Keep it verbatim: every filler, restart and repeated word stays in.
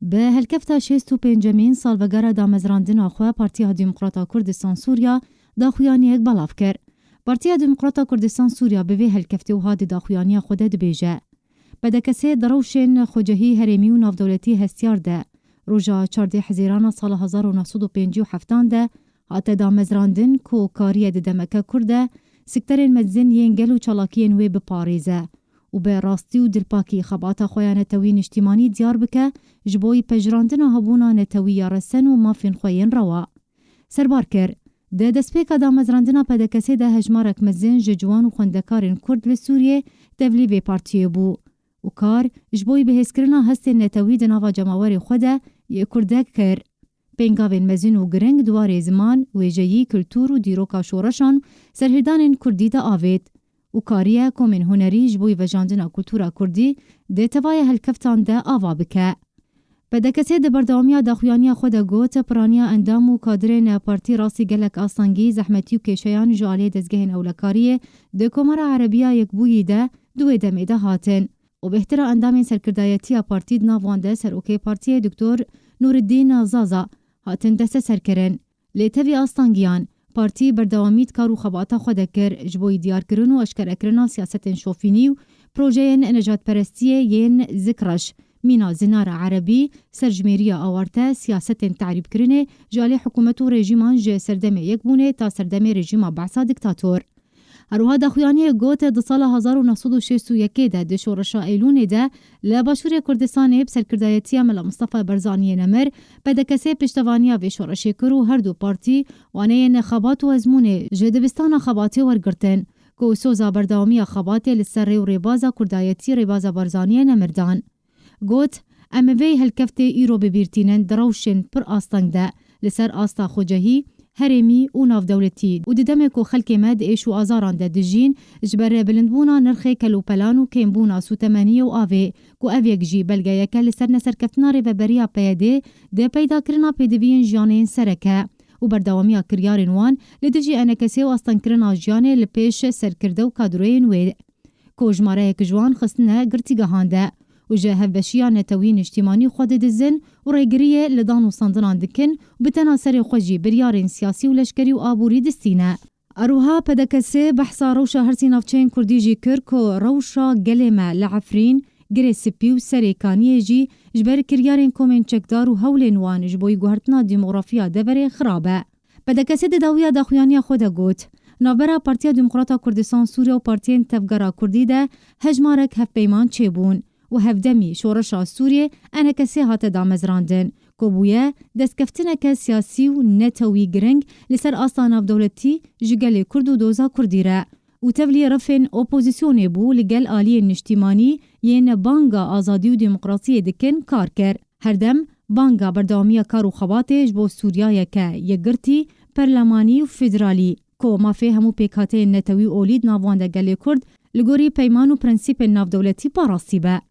Bi helkefta şêst û pêncemîn salvegera damezrandina xwe Partiya Demokrata Kurdistan Sûriya daxuyaniyek belav kir. Partiya Demokrata Kurdistan Sûriya bi vê helkeftê wiha di daxuyaniya xwe de dibêje, P D K S di rewşên xwecihî herêmî û navdewletî hestiyar de roja çardeh Hezîrana sala hezar û neh sed û pêncî û heftan de hate damezrandin ku kariye di demeke kurt de sikterên mezin yên gel û çalakiyên wê biparêze û bi rastî û dilpakî xebata xwe ya netewî niştîmanî diyar bike, ji bo pejirandina hebûna netewî ya resen û mafên xwe yên rewa. Serbar kir, di destpêka damezrandina P D K S de hejmarek mezin ji ciwan û xwendekarên Kurd li Sûriyê tevlî vê partiyê bû û kar ji bo bihêzkirina hestên netewî di nava cemawerê xwe de yê Kurdek kir. Pêngavên mezin û giring di warê ziman, wêjeyî, kultûr û dîroka şoreşan, serhildanên Kurdî de avêt û kariye komên hunerî ji bo vejandina kultura Kurdî di tevaya helkeftan de ava bike. P D K S di berdewamiya daxuyaniya xwe de got, piraniya endam û kadirên partî rastî gelek astengî, zehmetî û kêşeyan ji aliyê dezgehên ewlekariyê di Komara Erebiya Yekbûyî de di wê demê de hatin û bêhtira endamên serkirdayetiya partî di nav wan de serokê partiyê Doktor Nûreddîn Zaza hatin desteserkirin. Lê tevî astengiyan, partî berdewamî di kar û xebata xwe de kir, ji bo diyarkirin û eşkerekirina siyasetên şofînî û projeyên nejadperestiyê yên zikreş, mîna zinara erebî, serjimêriya awarte, siyasetên tehrîbkirinê ji alî hikûmet û rejîman ji serdemê yekbûnê ta serdemê rejîma Behsa diktator. Her wiha daxuyaniyê got, di sala hezar û neh sed û şêst û yekê de di şoreşa Eylûnê de li Başûrê Kurdistanê bi serkirdayetiya Mela Mistefa Barzaniyê Nemir, P D K S piştevaniya vê şoreşê kir û her du partî waneyên xebat û ezmûnê ji dibistana xebatê wergirtin, ku soza berdewamiya xebatê li ser rê û rêbaza kurdayetî rêbaza Barzaniyê Nemir dan. Got, Em vê helkeftê îro bi bîr tînin di rewşên pir asteng de, li ser asta xwecihî, herêmî û navdewletî û di demê ku xelkê me di êş û azaran de dijîn, ji ber bilindbûna nirxê kelûpelan û kêmbûna sûtemeniyê û avê, ku ev yek jî belgeyeke li ser neserkeftina rêveberiya P Y D'ê di peydakirina pêdiviyên jiyanê yên sereke û berdewamiya kiryarên wan li dijî enekesê û astengkirina jiyanê li pêş serkirde û kadroyên wê. Ku jimareyek ji wan xistine girtîgehan de û ji hevbeşiya netewî niştîmanî xwe didizin û rêgiriyê li dan û standinan dikin û bi tena serê xwe jî biryarên siyasî û leşkerî û aborî distîne. Eroha P D K S behsa rewşa hersî navçeyên Kurdî jî kir ku rewşa gelê me li Efrîn, Girê Spî û Serê Kaniyê jî ji ber kiryarên komên çekdar û hewlên wan ji bo guhertina demografiya deverê xirab e. P D K S di dawiya daxuyaniya xwe de got, Navbera Partiya Demokrata Kurdistan Sûriye û partiyên Tevgera Kurdî de hejmarek hevpeyman çêbûn û hevdemî Şoreşa Sûriyê, E N K S, hate damezrandin, ku bûye destkeftineke siyasî û netewî giring li ser asta navdewletî ji gelê Kurd û doza Kurdî re û tevlî refên opozisyonê bû li gel aliyên niştîmanî yên banga azadî û demokrasiyê dikin kar kir. Herdem banga berdewamiya kar û xebatê ji bo Sûriyayeke yekgirtî, perlemanî û federalî, ku mafê hemû pêkhateyên netewî û olî di nav wan de gelê Kurd li gorî peyman û prensîpên navdewletî parastî be.